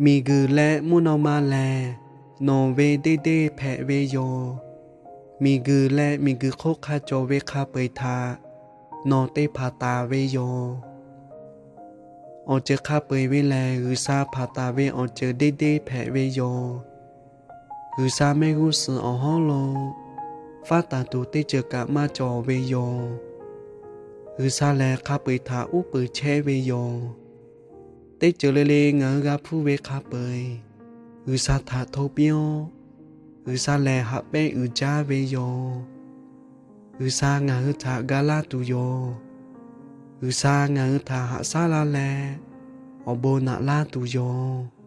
Miˬguiˬ leh mvuhˇ naw ma lehˬ, nawˬ ve deˇ deˇ hpehꞈ ve yoˬ. Miˬguiˬ leh miˬguiˬ hk'oˆ hk'a cawˬ ve hk'a peu-eˬ htaꞈ nawˬ te hpanˍ taˍ ve yoˬ. Awˬ ceuˬ hk'a peu-eˬ ve lehˬ, G'uiˬsha hpanˍ taˍ ve awˬ ceuˬ deˇ deˇ hpehꞈ ve yoˬ. G'uiˬsha mehˆ g'uˇ suhˍ awˬ hawˉ lo faˉ taˍ tuˬ teˇ ceuˬ kaꞈ maˇ cawˬ ve yoˬ. G'uiˬsha lehˬ, hk'a peu-eˬ htaꞈ uˉ peunˍ chehˇ ve yoˬ. Teˇ ceuˬ le le ngaˬ hui g'a hpuˇ ve hk'a peu-eˬ, G'uiˬsha htaꞈ hto piˇ-oˆ. G'uiˬsha lehˬ, haꞈ pehnˇ uiˍ jaˇ ve yoˬ. G'uiˬsha ngaˬ hui htaꞈ ga laˇ tuˬ yoˬ. G'uiˬsha ngaˬ hui htaꞈ haꞈ shaˉ laˇ leh, awˬ bon naꞈ laˇ tuˬ yoˬ.